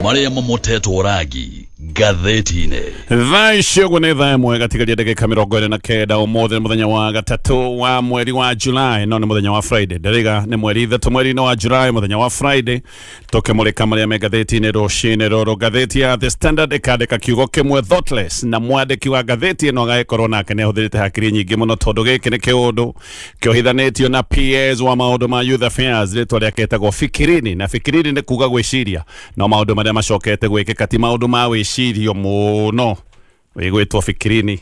Marĩa mamotetwo rangi ngathĩti-inĩ. Thaa ici ũguo nĩ thaa 1 gatigaria ndagĩka 29. Ũmũthĩ nĩ mũthenya wa gatatũ wa mweri wa July, no nĩ mũthenya wa Friday. Ndĩraiga nĩ mweri 3 mweri-inĩ wa July, mũthenya wa Friday, tũkĩmũrĩka marĩa me ngathĩti-inĩ rũcinĩ rũrũ. Ngathĩti ya The Standard ĩkandĩka kiugo kĩmwe, thoughtless, na mwandĩki wa ngathĩti ĩno agagĩkorwo nake nĩ ahũthĩrĩte hakiri nyingĩ mũno, tondũ gĩkĩ nĩ kĩũndũ kĩohithanĩtio na PS wa maũndũ ma Youth Affairs, rĩtwa rĩake etagwo Fikirini, na Fikirini nĩ kuga gwĩciria, no maũndũ marĩa macokete gwĩkĩka ti maũndũ ma wĩcirio mũno. Wĩgwĩtwo Fikirini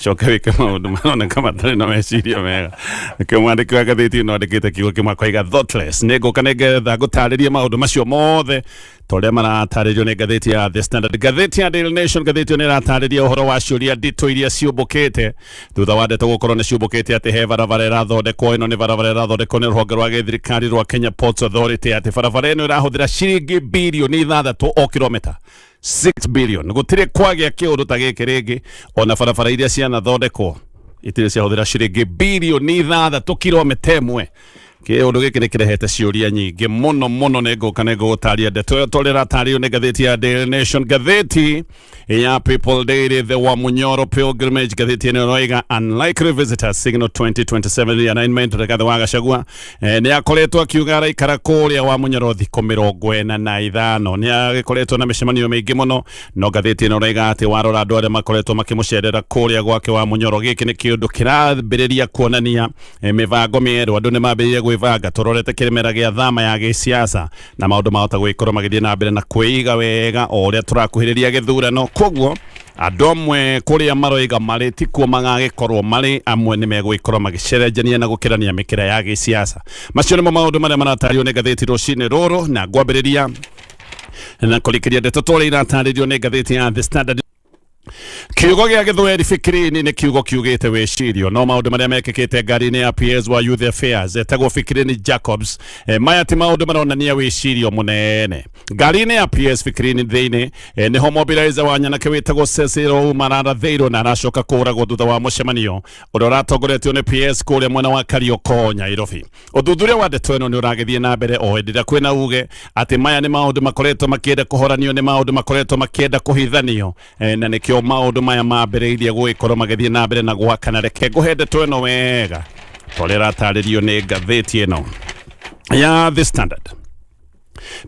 coke wĩke maũndũ maroneka matarĩ na meciria mega. Nĩkĩo mwandĩki wa ngathĩti ĩno andĩkĩte kiugo kĩmwe akoiga thoughtless. Nĩ ngũka nĩgetha ngũtarĩrie maũndũ macio mothe ta ũrĩa maratarĩrio nĩ ngathĩti ya The Standard. Ngathĩti ya Daily Nation, ngathĩti ĩyo nĩ ĩratarĩria ũhoro wa ciũria nditũ iria ciũmbũkĩte thutha wa ndeto gũkorwo nĩ ciũmbũkĩte atĩ he barabara ĩrathondekwo. Ĩno nĩ barabara ĩrathondekwo nĩ rũhonge rwa gĩthirikari rwa Kenya Ports Authority, atĩ barabara ĩno ĩrahũthĩra ciringi birioni 6 o kilomita, 6 billion. Gũtirĩ kwagĩa kĩũndũ ta gĩkĩ rĩngĩ, ona barabara iria cianathondekwo itirĩ ciahũthĩra ciringi birioni 6 kilomita 1. Kĩũndũ gĩkĩ nĩ kĩrehete ciũria nyingĩ mũno mũno. Nĩ ngũka nĩ ngũgũtaria ndeto ĩyo tondũ ĩratarĩrio nĩ ngathĩti ya Daily Nation. Ngathĩti ya People Daily, The Wamunyoro Pilgrimage, ngathĩti ĩno ĩroiga unlikely visitors signal 2027 realignment. Rigathi wa Gachagua nĩ akoretwo akiuga araikara kũrĩa Wamunyoro thikũ 45. Nĩ agĩkoretwo na mĩcemanio mĩingĩ mũno, no ngathĩti ĩno ĩroiga atĩ warora andũ arĩa makoretwo makĩmũcerera kũrĩa gwake Wamunyoro, gĩkĩ nĩ kĩũndũ kĩrambĩrĩria kuonania mĩbango mĩerũ. Andũ nĩ mambĩrĩrie gwĩbanga tũrorete kĩmera gĩa thama ya gĩsiasa, na maũndũ mahota gũgĩkorwo magĩthiĩ na mbere na kwĩiga wega o ũrĩa tũrakuhĩrĩria gĩthurano. Koguo andũ amwe kũrĩa maroiga marĩ tikuo magagĩkorwo marĩ, amwe nĩ megũgĩkorwo magĩcenjania na gũkĩrania mĩkĩra ya gĩsiasa. Macio nĩmo maũndũ marĩa maratarĩrio nĩ ngathĩti rũcinĩ rũrũ, na ngwambĩrĩria na kũrikĩria ndeto tũrĩa iratarĩrio nĩ ngathĩti ya The Standard. Kiugo gĩa gĩthweri fikirini nĩ kiugo kiugĩte wĩcirio, no maũndũ marĩa mekĩkĩte ngari-inĩ ya PS wa Youth Affairs etagwo Fikirini Jacobs, maya ti maũndũ maronania wĩcirio mũnene. Ngari-inĩ ya PS Fikirini thĩinĩ nĩho mobilizer wa nyanake wĩtagwo Cecil Ouma ararathĩirwo na aracoka kũũragwo thutha wa mũcemanio ũrĩa ũratongoretio nĩ PS kũrĩa mwena wa Kariokor, Nairobi. Ũthuthuria wa ndeto ĩno nĩ ũragĩthiĩ na mbere o hĩndĩ ĩrĩa kwĩna uge atĩ maya nĩ maũndũ makoretwo makĩenda kũhoranio, nĩ maũndũ makoretwo makĩenda kũhithanio, na nĩkĩo maũndũ maya mambĩrĩirie gũgĩkorwo magĩthiĩ na mbere na gwakana. Reke ngũhe ndeto ĩno wega torĩa ĩratarĩrio nĩ ngathĩti ĩno ya The Standard.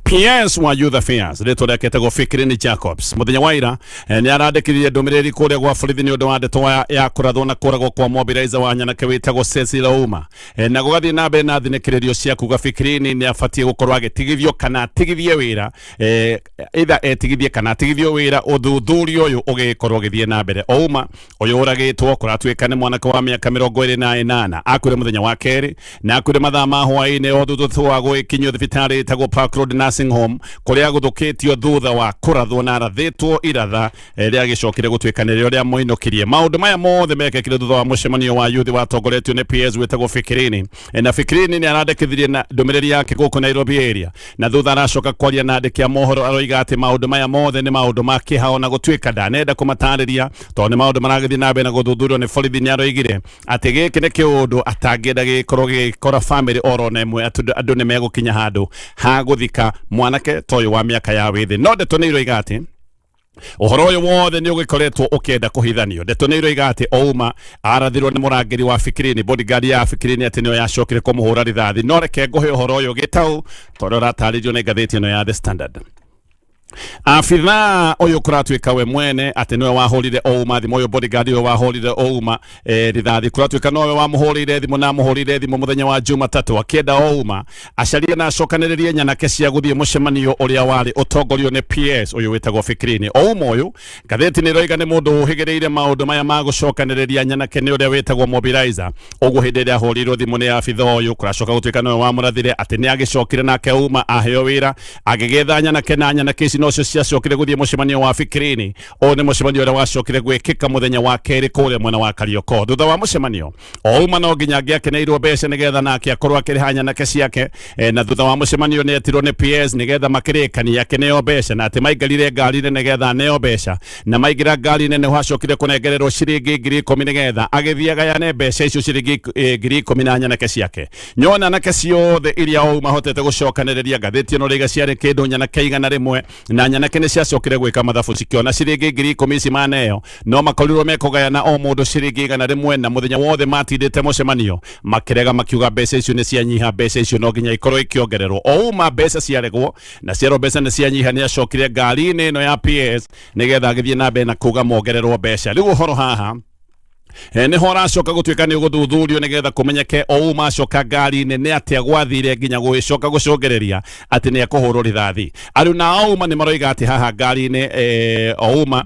PS wa Youth Affairs, rĩtwa rĩake etagwo Fikirini Jacobs, mũthenya wa ira nĩ arandĩkithirie ndũmĩrĩri kũrĩa gwa borithi nĩ ũndũ wa ndeto ya kũrathwo na kũragwo kwa mobilizer wa nyanake wĩtagwo Cecil Ouma, na gũgathiĩ na mbere na thinĩkĩrĩrio cia kuga Fikirini nĩ abatiĩ gũkorwo agĩtigithio kana atigithie wĩra, either etigithie kana atigithio wĩra ũthuthuria ũyũ ũgĩkorwo ũgĩthiĩ na mbere. Ouma ũyũ ũragĩtwo kũratuĩka nĩ mwanake wa mĩaka 28. Akuire mũthenya wa kerĩ na akuire mathaa ma hwaĩ-inĩ o thutha wa gũgĩkinyio thibitarĩ ĩtagwo Park Road Nursing Home, kũrĩa agũthũkĩtio thutha wa kũrathwo na arathĩtwo iratha rĩagĩcokire gũtuĩka nĩrĩo rĩamũinũkirie. Maũndũ maya mothe mekĩkire thutha wa mũcemanio wa youth watongoretio nĩ PS wĩtagwo Fikirini, na Fikirini nĩ arandĩkithirie na ndũmĩrĩri yake gũkũ Nairobi area, na thutha aracoka kwaria na andĩki a mohoro aroiga atĩ maũndũ maya mothe nĩ maũndũ ma kĩeha, ona gũtuĩka ndanenda kũmatarĩria tondũ nĩ maũndũ maragĩthiĩ na mbere na gũthuthurio nĩ borithi. Nĩ aroigire atĩ gĩkĩ nĩ kĩũndũ atangĩenda gĩgĩkorwo gĩgĩkora famĩlĩ oro na ĩmwe, atĩ andũ nĩ megũkinya handũ ha gũthika mwanake ta ũyũ wa mĩaka ya wĩthĩ. No ndeto nĩ iroiga atĩ ũhoro ũyũ wothe nĩ ũgĩkoretwo ũkĩenda kũhithanio. Ndeto nĩ iroiga atĩ Ouma arathirwo nĩ mũrangĩri wa Fikirini, bodyguard ya Fikirini, atĩ nĩyo yacokire kũmũhũra rithathi. No reke ngũhe ũhoro ũyũ gĩtau tondũ ũratarĩrio nĩ ngathĩti ĩno ya The Standard. Abithaa ũyũ kũratuĩka we mwene atĩ nĩwe wahũrire Ouma thimũ, ũyũ bodyguard ũyũ wahũrire Ouma rithathi, kũratuĩka nowe wamũhũrĩire thimũ, na amũhũrĩire thimũ mũthenya wa Jumatatũ akĩenda Ouma acarie na acokanĩrĩrie nyanake cia gũthiĩ mũcemanio ũrĩa warĩ ũtongorio nĩ PS ũyũ wĩtagwo Fikirini. Ouma ũyũ, ngathĩti nĩ ĩroiga, nĩ mũndũ ũhĩgĩrĩire maũndũ maya ma gũcokanĩrĩria nyanake, nĩ ũrĩa wĩtagwo mobilizer. Ũguo hĩndĩ ĩrĩa ahũrĩirwo thimũ nĩ abitha ũyũ, kũracoka gũtuĩka nĩwe wamũrathire, atĩ nĩ agĩcokire nake Ouma aheo wĩra agĩgĩetha nyanake, na nyanake ici nocio ciacokire gũthiĩ mũcemanio wa Fikirini. Ũyũ nĩ mũcemanio ũrĩa wacokire gwĩkĩka mũthenya wa kerĩ kũrĩa mwena wa Karioko. Thutha wa mũcemanio Ouma no nginya angĩakeneirwo mbeca nĩgetha nake akorwo akĩrĩha nyanake ciake. Na thutha wa mũcemanio nĩ etirwo nĩ PS nĩgetha makĩrĩkanie akĩneo mbeca, na atĩ maikarire ngari-inĩ nĩgetha aneo mbeca, na maingĩra ngari-inĩ nĩho acokire kũnengererwo ciringi 10,000 nĩgetha agĩthiĩ agayane mbeca icio ciringi 10,000 na nyanake ciake. Nyona nake ciothe iria Ouma ahotete gũcokanĩrĩria, ngathĩti ĩno rĩga ciarĩ kĩndũ nyanake 100, na nyanake nĩ ciacokire gwĩka mathabu cikĩona ciringi 10,000 ici maneo no makorirwo mekũgayana o mũndũ ciringi 100, na mũthenya wothe matindĩte mũcemanio makĩrega makiuga mbeca icio nĩ cianyiha, mbeca icio no nginya ikorwo ikĩongererwo. Ouma mbeca ciaregwo na cierwo mbeca nĩ cianyiha, nĩ acokire ngari-inĩ ĩno ya PS nĩgetha agĩthiĩ na mbere na kuga mongererwo mbeca. Rĩu ũhoro haha nĩho aracoka gũtuĩka nĩ ũgũthuthurio nĩgetha kũmenyeke Ouma acoka ngari-inĩ nĩ atĩa gwathire nginya gũgĩcoka gũcũngĩrĩria atĩ nĩ ekũhũrwo rithathi. Arĩ na Ouma nĩ maroiga atĩ haha ngari-inĩ Ouma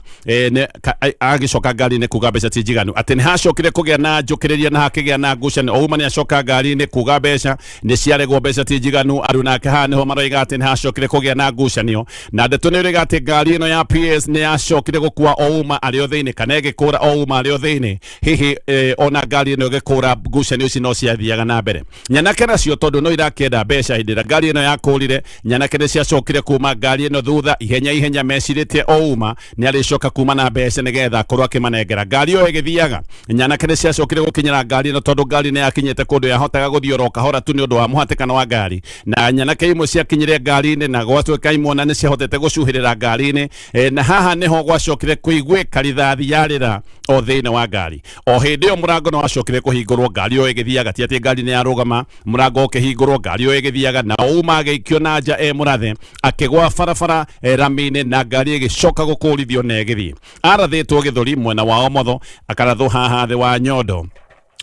agĩcoka ngari-inĩ kuga mbeca ti njiganu, atĩ nĩ hacokire kũgĩa na njũkĩrĩria na hakĩgĩa na ngucanio. Ouma nĩ acoka ngari-inĩ kuga mbeca nĩ ciaregwo, mbeca ti njiganu. Arĩ nake haha nĩho maroiga atĩ nĩ hacokire kũgĩa na ngucanio, na ndeto nĩ ĩroiga atĩ ngari ĩno ya PS nĩ yacokire gũkua Ouma arĩ o thĩinĩ, kana ĩgĩkũra Ouma arĩ o thĩinĩ. Hihi ona ngari ĩno ĩgĩkũra ngucanio ici no ciathiaga na mbere. Nyanake nacio tondũ no irakĩenda mbeca, hĩndĩ ĩrĩa ngari ĩno yakũrire nyanake nĩ ciacokire kuma ngari ĩno thutha ihenya ihenya, mecirĩtie Ouma nĩ arĩcoka kuma na mbeca nĩgetha akorwo akĩmanengera. Ngari ĩyo ĩgĩthiaga, nyanake nĩ ciacokire gũkinyĩra ngari ĩno tondũ ngari nĩ yakinyĩte kũndũ yahotaga gũthiĩ oro kahora tu nĩ ũndũ wa mũhatĩkano wa ngari, na nyanake imwe ciakinyire ngari-inĩ na gwatuĩka imwe ona nĩ ciahotete gũcuhĩrĩra ngari-inĩ. Na haha nĩho gwacokire kũiguĩka rithathi yarĩra o thĩinĩ wa ngari. O hĩndĩ ĩyo mũrango nĩ wacokire kũhingũrwo ngari ĩyo ĩgĩthiaga, ti atĩ ngari nĩ yarũgama, mũrango ũkĩhingũrwo ngari ĩyo ĩgĩthiaga, na Ouma agĩikio na nja e mũrathe, akĩgwa barabara rami-inĩ, na ngari ĩgĩcoka gũkũrithio na ĩgĩthiĩ. Arathĩtwo gĩthũri mwena wa omotho, akarathwo haha thĩ wa nyondo,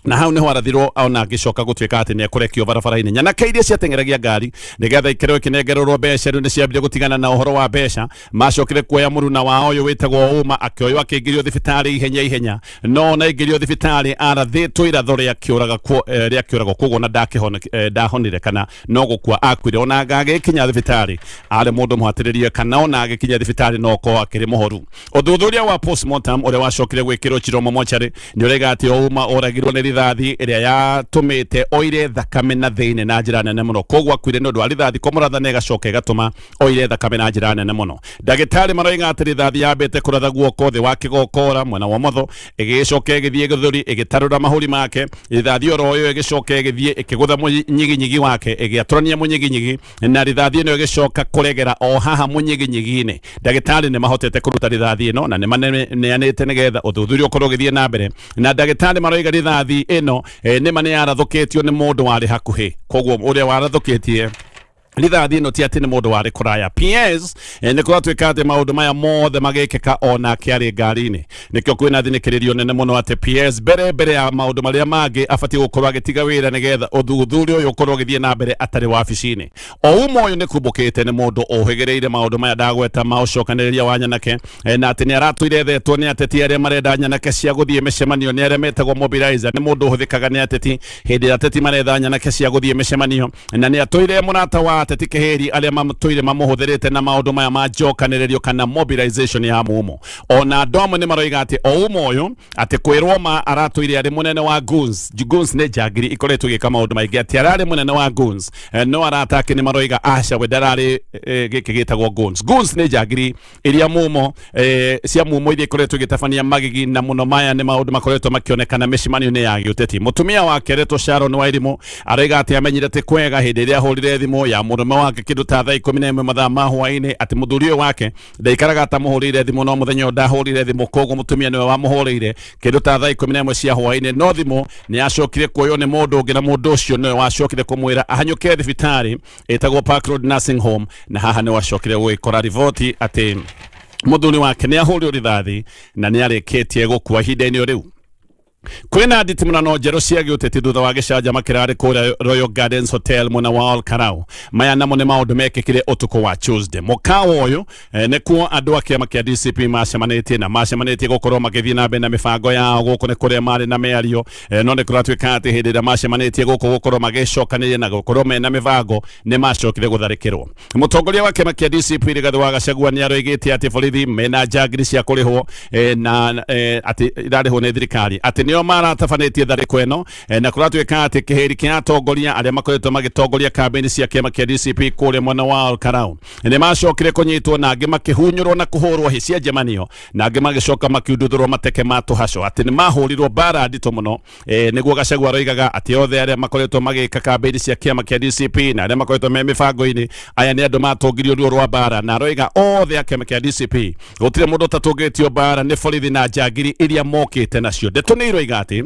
na hau niho arathirwo ona agĩcoka gũtuĩka atĩ nĩ ekũrekio barabara-inĩ. Nyanake iria ciateng'eragia ngari nĩgetha ikerwo ikĩnengererwo mbeca rĩu nĩ ciambire gũtigana na ũhoro wa mbeca. Macokire kuoya mũruna wao ũyũ wĩtagwo Ouma, akĩoywo akĩingĩrio thibitarĩ ihenya ihenya, no ona aingĩrio thibitarĩ arathĩtwo iratho rĩa kĩũrago, koguo ona ndahonire kana no gũkua akuire. Ona agĩkinya thibitarĩ arĩ mũndũ mũhatĩrĩrie, kana ona agĩkinya thibitarĩ no ko akĩrĩ mũhoru. Ũthuthuria wa postmortem ũrĩa wacokire gwĩkĩrwo Chiromo mochari nĩ ũraiga atĩ Ouma oragirwo nĩ rithathi ĩrĩa yatũmĩte oire thakame na thĩinĩ na njĩra nene mũno, koguo akuire nĩ ũndũ wa rithathi kũmũratha na ĩgacoka ĩgatũma oire thakame na njĩra nene mũno. Ndagĩtarĩ maroiga atĩ rithathi yambĩte kũratha guoko thĩ wa kĩgokora mwena wa ũmotho, ĩgĩcoka ĩgĩthiĩ gĩthũri ĩgĩtarũra mahũri make, rithathi oro ĩyo ĩgĩcoka ĩgĩthiĩ ĩkĩgũtha mũnyiginyigi wake, ĩgĩatũrania mũnyiginyigi, na rithathi ĩno ĩgĩcoka kũregera o haha mũnyiginyigi-inĩ. Ndagĩtarĩ nĩ mahotete kũruta rithathi ĩno na nĩ maneanĩte nĩgetha ũthuthuria ũkorwo ũgĩthiĩ na mbere, na ndagĩtarĩ maroiga rithathi ĩno nĩma nĩ yarathũkĩtio nĩ mũndũ warĩ hakuhĩ, koguo ũrĩa warathũkĩtie rithathi ĩno ti atĩ nĩ mũndũ warĩ kũraya. PS nĩ kũratuĩka atĩ maũndũ maya mothe magĩkĩka onake arĩ ngari-inĩ, nĩkĩo kwĩna thinĩkĩrĩrio nene mũno atĩ PS mbere mbere ya maũndũ marĩa mangĩ abatiĩ gũkorwo agĩtiga wĩra nĩgetha ũthuthuria ũyũ ũkorwo ũgĩthiĩ na mbere atarĩ wabici-inĩ. Ouma ũyũ nĩ kumbũkĩte nĩ mũndũ ũhĩgĩrĩire maũndũ maya ndagweta ma ũcokanĩrĩria wa nyanake, na atĩ nĩ aratũire ethetwo nĩ ateti arĩa marenda nyanake cia gũthiĩ mĩcemanio, nĩ arĩa metagwo mobilizer, nĩ mũndũ ũhũthĩkaga nĩ ateti hĩndĩ ĩrĩa ateti maretha nyanake cia gũthiĩ mĩcemanio, na nĩ atũire mũrata wa ateti kĩhĩri arĩa matũire mamũhũthĩrĩte na maũndũ maya ma njokanĩrĩrio kana mobilization ya mumo. Ona andũ amwe nĩ maroiga atĩ Ouma ũyũ atĩ kwĩrwo ma aratũire arĩ mũnene wa goons. Goons nĩ njangiri ikoretwo igĩka maũndũ maingĩ, atĩ ararĩ mũnene wa goons, no arata ake nĩ maroiga aca we ndararĩ gĩkĩ gĩtagwo goons. Goons nĩ njangiri iria mumo cia mumo iria ikoretwo igĩtabania magigi, na mũno maya nĩ maũndũ makoretwo makĩonekana mĩcemanio-inĩ ya gĩũteti. Mũtumia wake aretwo Sharon Wairimu araiga atĩ amenyire atĩ kwega hĩndĩ ĩrĩa ahũrire thimũ ya mũrũme wake kĩndũ ta thaa 11 mathaa ma hwaĩ-inĩ, atĩ mũthuri ũyũ wake ndaikaraga atamũhũrĩire thimũ, no mũthenya ũyũ ndahũrire thimũ, koguo mũtumia nĩwe wamũhũrĩire kĩndũ ta thaa 11 cia hwaĩ-inĩ, no thimũ nĩ yacokire kuoywo nĩ mũndũ ũngĩ, na mũndũ ũcio nĩwe wacokire kũmwĩra ahanyũke thibitarĩ ĩtagwo Park Road Nursing Home, na haha nĩ wacokire gũgĩkora riboti atĩ mũthuri wake nĩ ahũrirwo rithathi na nĩ arĩkĩtie gũkua ihinda-inĩ o rĩu. Kwĩna nditimũrano njerũ cia gĩũteti thutha wa gĩcanjama kĩrarĩ kũrĩa Royal Gardens Hotel mwena wa Ol Kalou. Maya namo nĩ maũndũ mekĩkire ũtukũ wa Tuesday. Mũkawa ũyũ nĩkuo andũ a kĩama kĩa DCP macemanĩtie na macemanĩtie gũkorwo magĩthiĩ na mbere na mĩbango yao. Gũkũ nĩ kũrĩa marĩ na mĩario, no nĩ kũratuĩka atĩ hĩndĩ ĩrĩa macemanĩtie gũkũ gũkorwo magĩcokanĩria na gũkorwo mena mĩbango nĩ macokire gũtharĩkĩrwo. Mũtongoria wa kĩama kĩa DCP Rigathĩ wa Gachagua nĩ aroigĩte atĩ borithi mena njangiri cia kũrĩhwo na atĩ irarĩhwo nĩ thirikari atĩ nĩo maratabanĩtie tharĩko ĩno, na kũratuĩka atĩ kĩhĩri kĩa atongoria arĩa makoretwo magĩtongoria kambĩini cia kĩama kĩa DCP kũrĩa mwena wa Ol Kalou nĩ macokire kũnyitwo na angĩ makĩhunyũrwo na kũhũrwo hĩ cia njemanio na angĩ magĩcoka makiunduthũrwo mateke ma tũhaco atĩ nĩ mahũrirwo mbara nditũ mũno. Nĩguo Gachagua aroigaga atĩ othe arĩa makoretwo magĩka kambĩini cia kĩama kĩa DCP na arĩa makoretwo me mĩbango-inĩ aya nĩ andũ matũngirio ruo rwa mbara, na aroiga othe a kĩama kĩa DCP gũtirĩ mũndũ ũtatũngĩtio mbara nĩ borithi na njangiri iria mokĩte nacio. Ndeto nĩ iroiga atĩ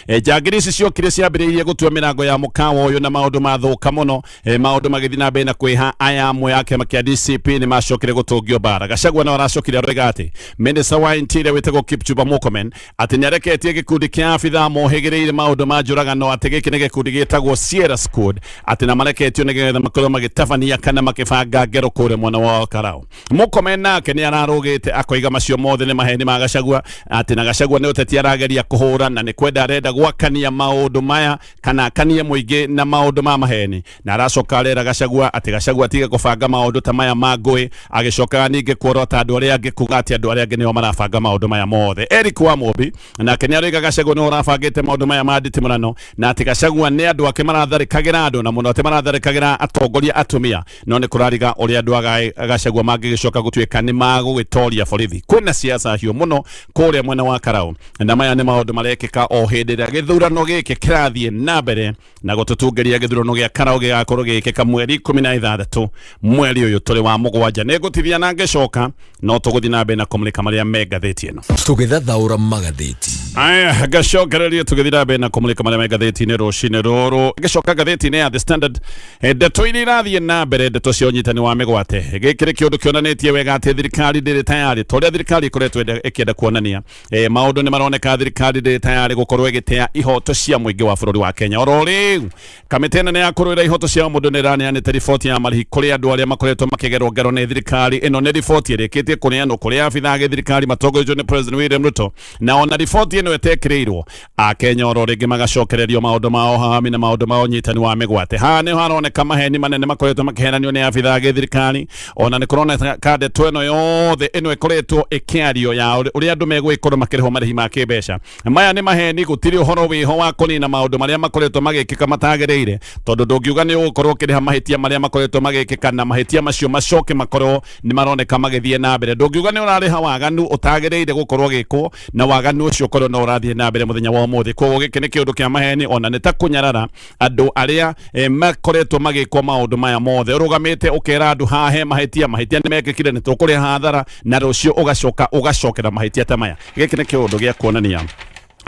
njangiri ici ciokire ciambĩrĩirie gũtua mĩrango ya mũkawa ũyũ na maũndũ mathũka mũno, maũndũ magĩthiĩ na mbere na kwĩha. Aya amwe a kĩama kĩa DCP nĩ macokire gũtũngio mbara. Gachagua no aracokire aroiga atĩ Minister wa Interior wĩtagwo Kipchumba Murkomen atĩ nĩ areketie gĩkundi kĩa abithaa mohĩgĩrĩire maũndũ ma njũragano, atĩ gĩkĩ nĩ gĩkundi gĩtagwo Sierra Squad, atĩ na mareketio nĩgetha makorwo magĩtabania kana makĩbanga ngero kũrĩa mwena wa Ol Kalou. Murkomen nake nĩ ararũgĩte akoiga macio mothe nĩ maheni ma Gachagua, atĩ na Gachagua nĩ ũteti arageria kũhũra na nĩ kwenda arenda gwakania maũndũ maya kana akanie mũingĩ na maũndũ ma maheni, na aracoka arera Gachagua atĩ Gachagua atige kũbanga maũndũ ta maya ma ngũĩ, agĩcokaga ningĩ kuorota andũ arĩa angĩ kuga atĩ andũ arĩa angĩ nĩo marabanga maũndũ maya mothe. Eric Wamũmbi nake nĩ aroiga Gachagua nĩwe ũrabangĩte maũndũ maya ma nditimũrano, na atĩ Gachagua nĩ andũ ake maratharĩkagĩra andũ na mũno atĩ maratharĩkagĩra atongoria atumia, no nĩ kũrariga ũrĩa andũ a Gachagua mangĩgĩcoka gũtuĩka nĩ magũgĩtoria borithi. Kwĩna siasa hiũ mũno kũrĩa mwena wa Karau, na maya nĩ maũndũ marekĩka o hĩndĩ ĩrĩa gĩthurano gĩkĩ kĩrathiĩ na mbere na gũtũtungĩria. Gĩthurano gĩa Karau gĩgakorwo gĩgĩkĩka mweri 16 mweri ũyũ tũrĩ wa mũgwanja. Nĩ ngũtithia na ngĩcoka no tũgũthiĩ na mbere na kũmũrĩka marĩa me ngathĩti ĩno. Tũgĩthathaũra magathĩti. Aya, ngacokereria tũgĩthiĩ na mbere na kũmũrĩka marĩa me ngathĩti-inĩ rũcinĩ rũrũ. Ngĩcoka ngathĩti-inĩ ya The Standard, ndeto iria irathiĩ na mbere, ndeto cia ũnyitani wa mĩgwate, gĩkĩ nĩ kĩũndũ kĩonanĩtie wega atĩ thirikari ndĩrĩ tayarĩ ta ũrĩa thirikari ĩkoretwo ĩkĩenda kuonania. Maũndũ nĩ maroneka thirikari ndĩrĩ tayarĩ gũkorwo ĩgĩtĩa ihoto cia mũingĩ wa bũrũri wa Kenya. Oro rĩu kamĩtĩ nene ya kũrũĩra ihoto cia mũndũ nĩ ĩraneanĩte riboti ya marĩhi kũrĩ andũ arĩa makoretwo makĩgerwo ngero nĩ thirikari. Ĩno nĩ riboti ĩrĩkĩtie kũneanwo kũrĩ abithaa a gĩthirikari matongoretio nĩ President William Ruto, na ona riboti ĩno ĩtekĩrĩirwo Akenya oro rĩngĩ magacokererio maũndũ ma ũhahami na maũndũ ma ũnyitani wa mĩgwate. Haha nĩho haroneka maheni manene makoretwo makĩhenanio nĩ abithaa a gĩthirikari, ona nĩ kũroneka ndeto ĩno yothe ĩno ĩkoretwo ĩkĩario ya ũrĩa andũ megũgĩkorwo makĩrĩhwo marĩhi ma kĩmbeca. Maya nĩ maheni, gũtirĩ ũhoro wĩho wa kũnina maũndũ marĩa makoretwo magĩkĩka matagĩrĩire, tondũ ndũngiuga nĩ ũgũkorwo ũkĩrĩha mahĩtia marĩa makoretwo magĩkĩka na mahĩtia macio macoke makorwo nĩ maroneka magĩthiĩ na mbere. Ndũngiuga nĩ ũrarĩha waganu ũtagĩrĩire gũkorwo ũgĩkwo na waganu ũcio ũkorwo no ũrathiĩ na mbere mũthenya wa ũmũthĩ. Koguo gĩkĩ nĩ kĩũndũ kĩa maheni, ona nĩ ta kũnyarara andũ arĩa makoretwo magĩkwo maũndũ maya mothe. Ũrũgamĩte ũkera andũ haha he mahĩtia, mahĩtia nĩ mekĩkire, nĩ tũkũrĩha hathara, na rũciũ ũgacoka ũgacokera mahĩtia ta maya. Gĩkĩ nĩ kĩũndũ gĩa kuonania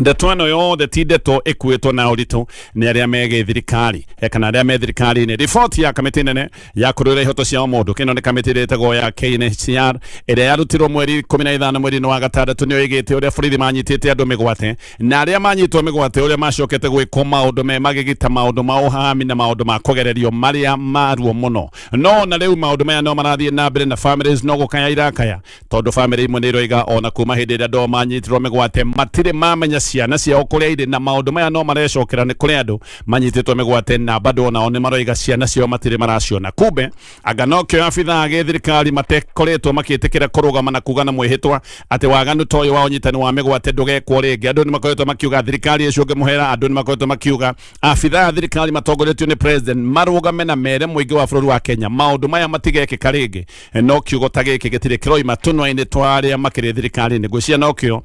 ndeto ĩno yothe ti ndeto ĩkuĩtwo na ũritũ nĩ arĩa me gĩthirikari, kana arĩa me thirikari-inĩ. Riboti ya kamĩtĩ nene ya kũrũĩra ihoto cia mũndũ, kĩno nĩ kamĩtĩ ĩrĩa ĩtagwo ya KNHCR ĩrĩa yarutirwo mweri 15 mweri-inĩ wa gatandatũ, nĩyo ĩgĩte ũrĩa borithi manyitĩte andũ mĩgwate na arĩa manyitwo mĩgwate ũrĩa macokete gwĩkwo maũndũ me magĩgita maũndũ ma ũhahami na maũndũ ma kũgererio marĩa maruo mũno. No na rĩu maũndũ maya no marathiĩ na mbere na families no gũkaya irakaya, tondũ bamĩrĩ imwe nĩ iroiga ona kuma hĩndĩ ĩrĩa andũ ao manyitirwo mĩgwate matirĩ mamenya ciana ciao kũrĩa irĩ, na maũndũ maya no marecokera. Nĩ kũrĩ andũ manyitĩtwo mĩgwate na bado onao nĩ maroiga ciana ciao matirĩ maraciona. Kumbe anga nokĩo abithaa a gĩthirikari matekoretwo makĩtĩkĩra kũrũgama na kuga na mwĩhĩtwa atĩ waganu ta ũyũ wa ũnyitani wa mĩgwate ndũgekwo rĩngĩ. Andũ nĩ makoretwo makiuga thirikari ĩcũnge mũhera, andũ nĩ makoretwo makiuga abithaa a thirikari matongoretio nĩ president marũgame na mere mũingĩ wa bũrũri wa Kenya maũndũ maya matigekĩka rĩngĩ. No kiugo ta gĩkĩ gĩtirĩ kĩroima tũnua-inĩ twa arĩa makĩrĩ thirikari-inĩ. Ngwĩciria nokĩo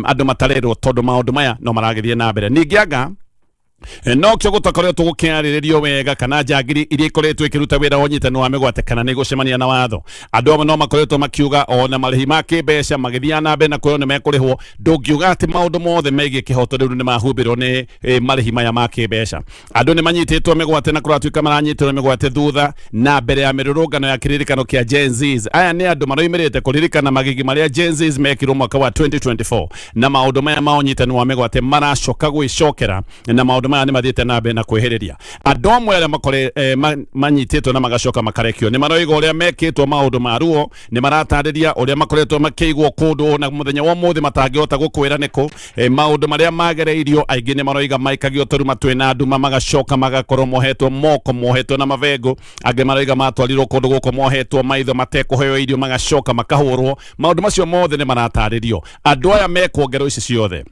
andũ matarerwo, tondũ maũndũ maya no maragĩthiĩ na mbere. Ningĩ anga Nokĩo gũtakoretwo gũkĩarĩrĩrio wega kana njangiri iria ikoretwo ikĩruta wĩra wa ũnyitani wa mĩgwate kana nĩ gũcemania na watho. Andũ amwe no makoretwo makiuga ona marĩhi ma kĩmbeca magĩthiaga na mbere na kwĩrwo nĩ mekũrĩhwo, ndũngiuga atĩ maũndũ mothe megiĩ kĩhoto rĩu nĩ mahumbĩrwo nĩ marĩhi maya ma kĩmbeca. Andũ nĩ manyitĩtwo mĩgwate na kũratuĩka maranyitĩrwo mĩgwate thutha na mbere ya mĩrũrũngano ya kĩririkano kĩa Gen Zs. Aya nĩ andũ maroimĩrĩte kũririkana magigi marĩa Gen Zs mekirwo mwaka wa 2024, na maũndũ maya ma ũnyitani wa mĩgwate maracoka gwĩcokera, na maũndũ maya nĩ mathiĩte na mbere na kwĩhĩrĩria. Andũ amwe arĩa manyitĩtwo na magacoka makarekio nĩ maroiga ũrĩa mekĩtwo maũndũ ma ruo, nĩ maratarĩria ũrĩa makoretwo makĩigwo kũndũ na mũthenya wa ũmũthĩ matangĩhota gũkwĩra nĩkũ. Maũndũ marĩa magereirio, aingĩ nĩ maroiga maikagio tũruma twĩna nduma, magacoka magakorwo mohetwo moko, mohetwo na mabengũ. Angĩ maroiga matwarirwo kũndũ gũkũ mohetwo maitho, matekũheo irio, magacoka makahũrwo. Maũndũ macio mothe nĩ maratarĩrio. Andũ aya mekwo ngero ici ciothe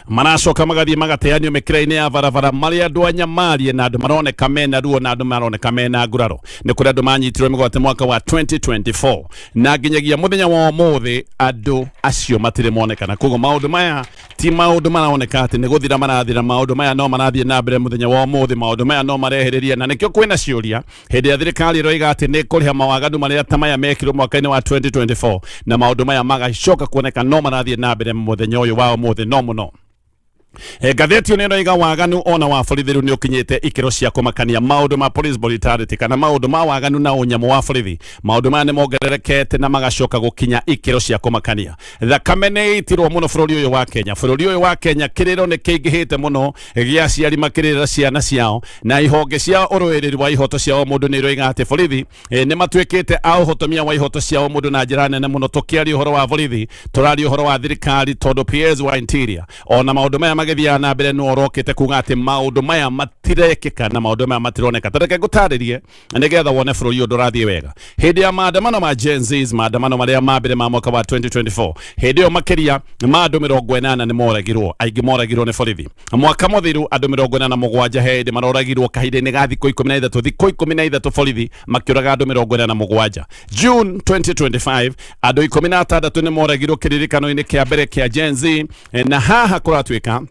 maracoka magathiĩ magateanio mĩkĩra-inĩ ya barabara marĩ andũ anyamarie, na andũ maroneka mena ruo, na andũ maroneka mena nguraro. Nĩ kũrĩ andũ manyitirwo mĩgwate mwaka wa 2024, na nginyagia mũthenya wa ũmũthĩ andũ acio matirĩ monekana. Koguo maũndũ maya ti maũndũ maroneka atĩ nĩ gũthira marathira, maũndũ maya no marathiĩ na mbere mũthenya wa ũmũthĩ, maũndũ maya no marehĩrĩria, na nĩkĩo kwĩna ciũria hĩndĩ ya thirikari ĩroiga atĩ nĩ kũrĩha mawaganu marĩa ta maya mekirwo mwaka-inĩ wa 2024, na maũndũ maya magacoka kuoneka no marathiĩ na mbere mũthenya ũyũ wa ũmũthĩ no mũno. Ngathĩti ĩno ĩroiga waganu ona wa borithi rĩu nĩ ũkinyĩte ikĩro cia kũmakania. Maũndũ ma police brutality kana maũndũ ma waganu na ũnyamũ wa borithi, maũndũ maya nĩ mongererekete na magacoka gũkinya ikĩro cia kũmakania. Thakame nĩ ĩitirwo mũno bũrũri ũyũ wa Kenya. Bũrũri ũyũ wa Kenya kĩrĩro nĩ kĩingĩhĩte mũno gĩa aciari makĩrĩrĩra ciana ciao, na ihonge cia ũrũĩrĩri wa ihoto cia ũmũndũ nĩ iroiga atĩ borithi nĩ matuĩkĩte a ũhotomia wa ihoto cia ũmũndũ na njĩra nene mũno. Tũkĩaria ũhoro wa borithi tũraria ũhoro wa thirikari, tondũ PS wa Interior ona maũndũ maya magĩthiaga na mbere nĩ orokĩte kuga atĩ maũndũ maya matirekĩka na maũndũ maya matironeka. Ta reke ngũtarĩrie nĩgetha wone bũrũri ũyũ ndũrathiĩ wega. Hĩndĩ ya maandamano ma Gen Zs, maandamano marĩa ma mbere ma mwaka wa 2024, hĩndĩ ĩyo makĩria ma andũ 80 nĩ moragirwo, aingĩ moragirwo nĩ borithi. Mwaka mũthiru andũ 47 he hĩndĩ maroragirwo kahinda-inĩ ga thikũ 13, thikũ 13 borithi makĩũraga andũ 47. June 2025 andũ 16 nĩ moragirwo kĩririkano-inĩ kĩa mbere kĩa Gen Z, na haha kũratuĩka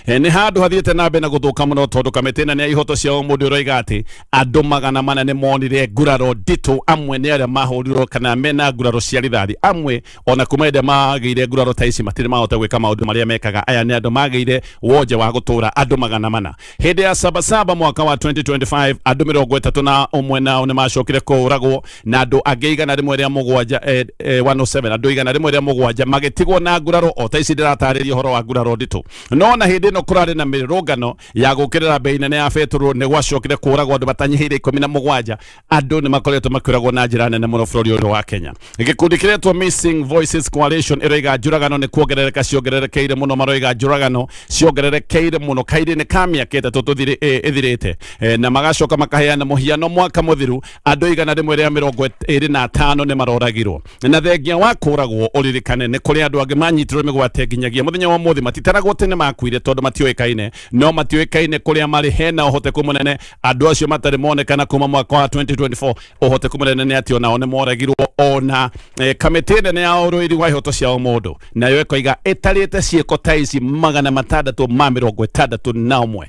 nĩ handũ hathiĩte na mbere na gũthũka mũno, tondũ kamĩtĩ nene ya ihoto cia ũmũndũ ĩroiga atĩ andũ 400 nĩ monire nguraro nditũ. Amwe nĩ arĩa mahũrirwo kana mena nguraro cia rithathi, amwe ona kuma hĩndĩ magĩire nguraro ta ici matirĩ mahota gwĩka maũndũ marĩa mekaga. Aya nĩ andũ magĩire wonje wa gũtũra, andũ 400. Hĩndĩ ya Sabasaba mwaka wa 2025 andũ 31 nao nĩ macokire kũũragwo, na andũ angĩ 107, 107, andũ 107 magĩtigwo na nguraro o ta ici ndĩratarĩria ũhoro wa nguraro nditũ. No na hĩndĩ ĩno kũrarĩ na mĩrũrũngano ya gũkĩrĩra bei nene ya betũrũ, nĩ gwacokire kũũragwo andũ matanyihĩire 17. Andũ nĩ makoretwo makĩũragwo na njĩra nene mũno bũrũri ũyũ wa Kenya. Gĩkundi kĩretwo Missing Voices Coalition ĩroiga njũragano nĩ kuongerereka ciongererekeire mũno. Maroiga njũragano ciongererekeire mũno kahinda-inĩ ka mĩaka 3 ĩthirĩte, na magacoka makaheana mũhiano mwaka mũthiru andũ 125 nĩ maroragirwo. Na thengia wa kũragwo, ũririkane nĩ kũrĩ andũ angĩ manyitirwo mĩgwate nginyagia mũthenya wa ũmũthĩ matitaragwo atĩ nĩ makuire, tondũ matiũĩkaine, no matiũĩkaine kũrĩa marĩ. Hena ũhoteku mũnene andũ acio matarĩ monekana kuma mwaka wa 2024, ũhoteku mũnene nĩ atĩ onao nĩ moragirwo. Ona kamĩtĩ nene ya ũrũĩri wa ihoto cia ũmũndũ nayo ĩkoiga ĩtarĩte ciĩko ta ici 661.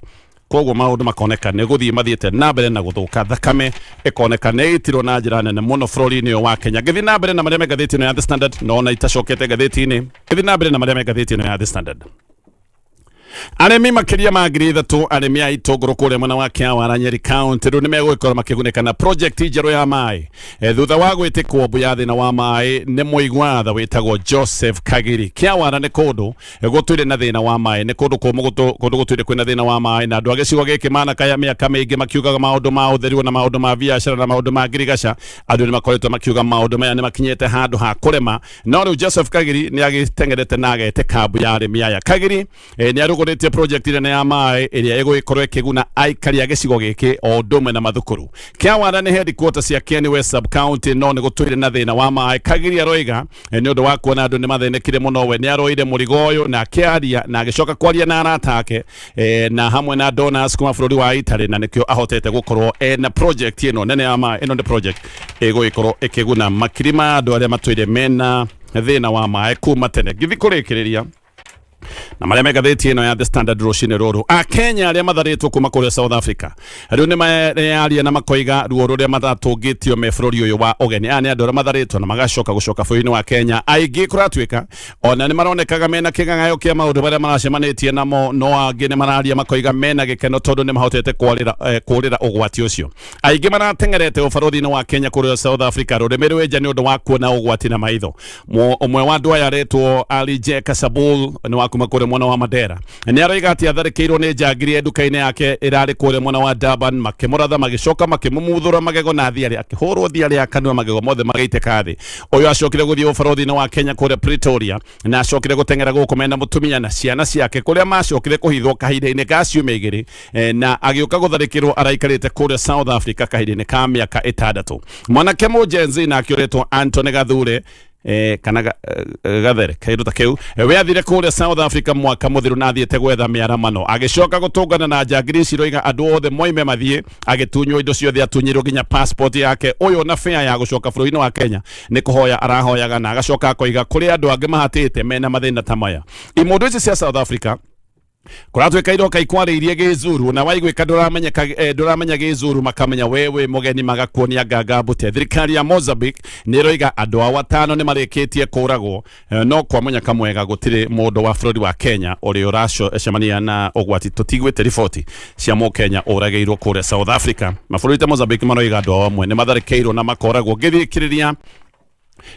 Koguo maũndũ makoneka nĩ gũthiĩ mathiĩte na mbere na gũthũka, thakame ĩkoneka nĩ ĩitirwo na njĩra nene mũno bũrũri-inĩ ũyũ wa Kenya. Ngĩthiĩ na mbere na marĩa me ngathĩti ĩno ya The Standard, no ona itacokete ngathĩti-inĩ, ngĩthiĩ na mbere na marĩa me ngathĩti ĩno ya The Standard, arĩmi makĩria ma 3,000, arĩmi a itũngũrũ kũrĩa mwena wa Kĩawara, Nyeri County, rĩu nĩ megũgĩkorwo makĩgunĩka na project njerũ ya maĩ, thutha wa gwĩtĩkwo mbu ya thĩna wa maĩ nĩ mũigua tha wĩtagwo Joseph Kagiri. Kĩawara nĩ kũndũ gũtũire na thĩna wa maĩ, nĩ kũndũ kũmũ, kũndũ gũtũire kwĩna thĩna wa maĩ, na andũ a gĩcigo gĩkĩ manakaya mĩaka mĩingĩ makiugaga maũndũ ma ũtheru na maũndũ ma biacara na maũndũ ma ngirigaca. Andũ nĩ makoretwo makiuga maũndũ maya nĩ makinyĩte handũ ha kũrema, no rĩu Joseph Kagiri nĩ agĩteng'erete na agetĩka mbu ya arĩmi aya. Kagiri nĩ arugũrĩtie project nene ya maĩ ĩrĩa ĩgũgĩkorwo ĩkĩguna aikari a gĩcigo gĩkĩ o ũndũ ũmwe na mathukuru. Kĩawara nĩ headquarters cia Kieni West sub county, no nĩ gũtũire na thĩna wa maĩ. Kagiri aroiga nĩ ũndũ wa kuona andũ nĩ mathĩnĩkire mũno, we nĩ aroire mũrigo ũyũ na akĩaria na agĩcoka kwaria na arata ake, na hamwe na donors kuma bũrũri wa Italy, na nĩkĩo ahotete gũkorwo ena project ĩno nene ya maĩ. Ĩno nĩ project ĩgũgĩkorwo ĩkĩguna makiri ma andũ arĩa matũire mena thĩna wa maĩ kuma tene. Ngĩthiĩ kũrĩkĩrĩria, Na marĩa me ngathĩti ĩno ya The Standard rũcinĩ rũrũ, Akenya arĩa matharĩtwo kuma kũrĩa South Africa rĩu nĩ marearia na makoiga ruo rũrĩa maratũngĩtio me bũrũri ũyũ wa ũgeni. Aya nĩ andũ arĩa matharĩtwo na magacoka gũcoka bũrũri-inĩ wa Kenya. Aingĩ kũratuĩka ona nĩ maronekaga mena kĩng'ang'ayo kĩa maũndũ marĩa maracemanĩtie namo, no angĩ nĩ mararia makoiga mena gĩkeno tondũ nĩ mahotete kũrĩra ũgwati ũcio. Aingĩ marateng'erete ũbarũthi-inĩ wa Kenya kũrĩa South Africa rũrĩmĩ rwĩ nja nĩ ũndũ wa kuona ũgwati na maitho. Ũmwe wa andũ aya aretwo Ali J Kasabul, nĩ wa kuma kũrĩa mwena wa Mandera. Nĩ aroiga atĩ atharĩkĩirwo nĩ njangiri nduka-inĩ yake ĩrarĩ kũrĩa mwena wa Durban, makĩmũratha magĩcoka makĩmũmuthũra magego na thiarĩ, akĩhũrwo thiarĩ ya kanua magego mothe magĩitĩka thĩ. Ũyũ acokire gũthiĩ ũbarũthi-inĩ wa Kenya kũrĩa Pretoria na acokire gũteng'era gũkũ mena mũtumia na ciana ciake kũrĩa macokire kũhithwo kahinda-inĩ ka ciumia igĩrĩ, na agĩũka gũtharĩkĩrwo araikarĩte kũrĩa South Africa kahinda-inĩ ka mĩaka 6. Mwanake mũjenzi nake ũretwo Anthony Gathure, kana Gathere kaindu ta kĩu, we athire kũrĩa South Africa mwaka mũthiru na athiĩte gwetha mĩaramano, agĩcoka gũtũngana na njangiri ici roiga andũ othe moime mathiĩ, agĩtunywo indo ciothe, atunyirwo nginya passport yake. Ũyũ na fare ya gũcoka bũrũri-inĩ wa Kenya nĩ kũhoya arahoyaga, na agacoka akoiga kũrĩ andũ angĩ mahatĩte mena mathĩna ta maya. Imondo ici cia South Africa kũratuĩka iroka ikwarĩirie gĩzuru na waiguĩka ndũramenya gĩzuru, makamenya we wĩ mũgeni, magakuonia nganga mbute. Thirikari ya Mozambique nĩ ĩroiga andũ ao 5 nĩ marĩkĩtie kũragwo, no kwa mũnyaka mwega gũtirĩ mũndũ wa bũrũri wa Kenya ũrĩa ũracemania na ũgwati. Tũtiguĩte riboti cia mũkenya ũragĩirwo kũrĩa South Africa. Mabũrũri ta Mozambique maroiga andũ ao amwe nĩ matharĩkĩirwo na makoragwo. Ngĩthikĩrĩria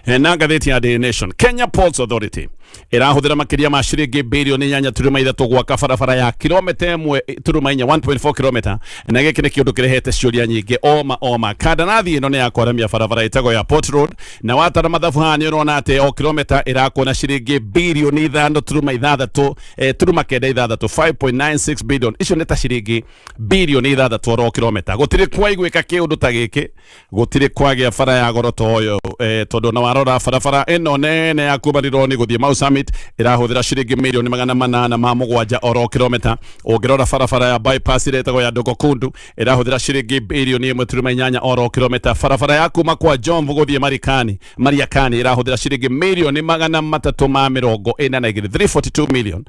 na ngathĩti ya Daily Nation, Kenya Ports Authority ĩrahũthĩra makĩria ma ciringi birioni 8.3 gwaka barabara ya kilomita 1.4, 1.4 kilomita, na gĩkĩ nĩ kĩũndũ kĩrehete ciũria nyingĩ oma oma. Kandarathi ĩno nĩ ya kwaramia barabara ĩtagwo ya Port Road, na watara mathabu haha nĩ ũrona atĩ o kilomita ĩrakwo na ciringi birioni 5.6 turuma kenda ithathatũ, 5.96 billion. Icio nĩ ta ciringi birioni 6 oro kilomita. Gũtirĩ kwaiguĩka kĩũndũ ta gĩkĩ, gũtirĩ kwagĩa bara ya goro ta ũyũ, tondũ na warora barabara ĩno nene ya kuma Rironi gũthiĩ Mau Summit ĩrahũthĩra ciringi mirioni 807 oro kilomita. Ũngĩrora barabara ya bypass ĩrĩa ĩtagwo ya Ndũngũ ĩrahũthĩra ciringi birioni 1.8 oro kilomita. Barabara ya kuma kwa Jomvu gũthiĩ Marikani Mariakani ĩrahũthĩra ciringi mirioni 342, 342 million,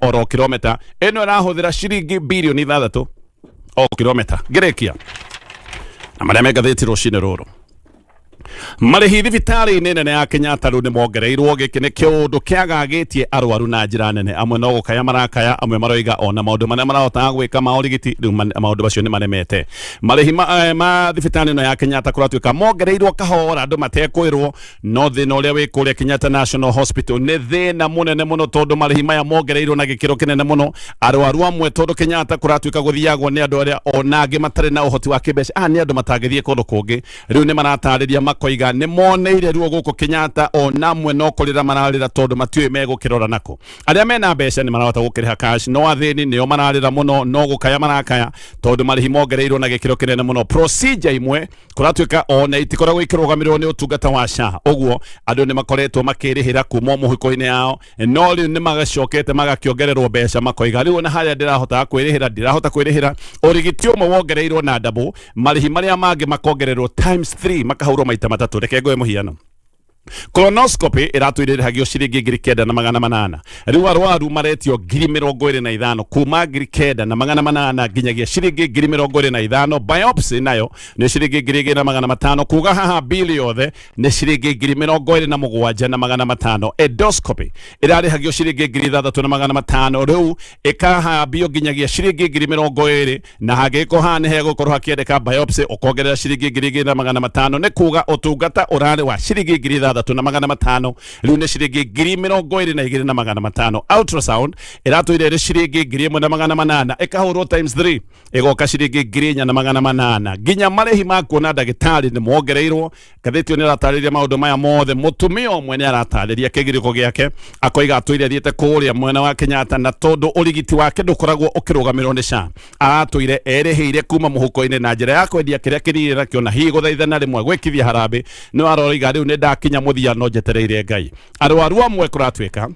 oro kilomita. Ĩno ĩrahũthĩra ciringi birioni 6 o kilomita. Ngĩrĩkia na marĩa me ngathĩti rũcinĩ rũrũ, marĩhi thibitarĩ-inĩ nene ya Kenyatta rĩu nĩ mongereirwo. Gĩkĩ nĩ kĩũndũ kĩagagĩtie arwaru na njĩra nene. Amwe no gũkaya marakaya, amwe maroiga ona maũndũ marĩa marahotaga gwĩka ma ũrigiti rĩu maũndũ macio nĩ maremete. Marĩhi ma thibitarĩ ĩno ya Kenyatta kũratuĩka mongereirwo kahora andũ matekwĩrwo, no thĩna ũrĩa wĩ kũrĩa Kenyatta National Hospital nĩ thĩna mũnene mũno, tondũ marĩhi maya mongereirwo na gĩkĩro kĩnene mũno. Arwaru amwe, tondũ Kenyatta kũratuĩka gũthiagwo nĩ andũ arĩa ona angĩ matarĩ na ũhoti wa kĩmbeca, aya nĩ andũ matangĩthiĩ kũndũ kũngĩ, rĩu nĩ maratarĩria makoiga nĩ moneire ruo gũkũ Kenyatta, ona amwe no kũrĩra mararĩra tondũ matiũĩ megũkĩrora nako. Arĩa mena mbeca nĩ marahota gũkĩrĩha cash, no athĩni nĩo mararĩra mũno, no gũkaya marakaya tondũ marĩhi mongereirwo na gĩkĩro kĩnene mũno. Procedure imwe kũratuĩka ona itikoragwo ikĩrũgamĩrĩrwo nĩ ũtungata wa SHA, ũguo andũ nĩ makoretwo makĩrĩhĩra kuma mũhuko-inĩ yao, no rĩu nĩ magacokete magakĩongererwo mbeca, makoiga rĩu ona harĩa ndĩrahotaga kwĩrĩhĩra ndirahota kwĩrĩhĩra. Ũrigiti ũmwe wongereirwo na double, marĩhi marĩa mangĩ makongererwo times 3, makahũrwo maita matatũ. Reke ngũhe mũhiano. Colonoscopy ĩratũire ĩrĩhagio ciringi 9,800, rĩu arwaru maretio 25,000, kuma 9,800 nginyagia ciringi 25,000. Biopsy nayo nĩ ciringi 2,500, kuga haha bili yothe nĩ ciringi 27,500. Endoscopy ĩrarĩhagio ciringi 6,500, rĩu ĩkahambio nginyagia ciringi 20,000, na hangĩgĩkorwo haha nĩ hegũkorwo hakĩendeka biopsy ũkongerera ciringi 2,500. Nĩ kuga ũtungata ũrarĩ wa ciringi 6,500 rĩu nĩ ciringi 22,500. Ultrasound ĩratũire ĩrĩ ciringi 1,800, ĩkahũrwo times 3 ĩgoka ciringi 4,800. Nginya marĩhi ma kuona ndagĩtarĩ nĩ mongereirwo. Ngathĩti ĩyo nĩ ĩratarĩria maũndũ maya mothe. Mũtumia ũmwe nĩ aratarĩria kĩgirĩko gĩake, akoiga atũire athiĩte kũrĩa mwena wa Kenyatta, na tondũ ũrigiti wake ndũkoragwo ũkĩrũgamĩrĩrwo nĩ SHA, aratũire erĩhĩire kuma mũhuko-inĩ na njĩra ya kwendia kĩrĩa kĩnini nakĩo na hihi gũthaithana rĩmwe gwĩkithia harambĩ. No aroiga rĩu nĩ ndakinya mũthia, no njetereire Ngai. Arwaru amwe kũratuĩka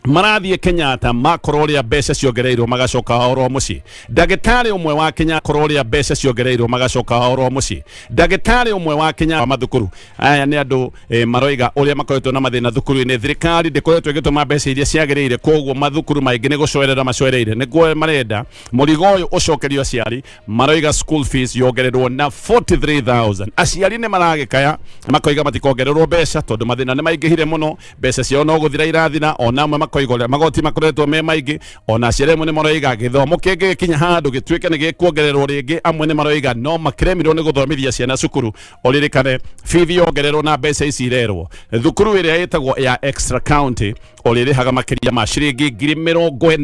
Marathiĩ Kenyatta makorwo ũrĩa mbeca ciongereirwo magacoka oro mũciĩ. Ndagĩtarĩ ũmwe wa Kenya korwo ũrĩa mbeca ciongereirwo magacoka oro mũciĩ. Ndagĩtarĩ ũmwe wa Kenya wa mathukuru aya nĩ andũ maroiga ũrĩa makoretwo na mathĩna thukuru-inĩ. Thirikari ndĩkoretwo ĩgĩtũma mbeca iria ciagĩrĩire, koguo mathukuru maingĩ nĩ gũcoerera macoereire. Nĩguo marenda mũrigo ũyũ ũcokerio aciari. Maroiga school fees yongererwo na 43,000. Aciari nĩ maragĩkaya makoiga matikongererwo mbeca tondũ mathĩna nĩ maingĩhire mũno, mbeca ciao no gũthira irathira. Ona amwe makoiga ũrĩa magoti makoretwo me maingĩ. Ona aciari amwe nĩ maroiga gĩthomo kĩngĩgĩkinya handũ gĩtuĩke nĩ gĩkuongererwo rĩngĩ, amwe nĩ maroiga no makĩremirwo nĩ gũthomithia ciana cukuru. Ũririkane bithi yongererwo na mbeca ici irerwo thukuru ĩrĩa ĩtagwo ya extra county ũrĩrĩhaga makĩria ma ciringi 84,000. Ũguo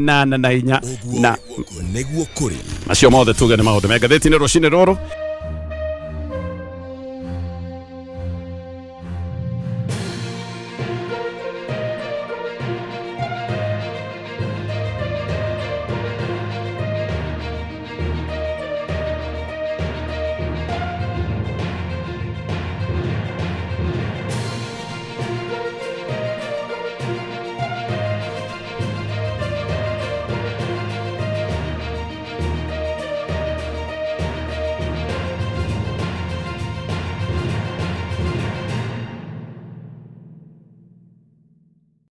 na nĩguo kũrĩ. Macio mothe tuge nĩ maũndũ me ngathĩti-inĩ rũcinĩ rũrũ.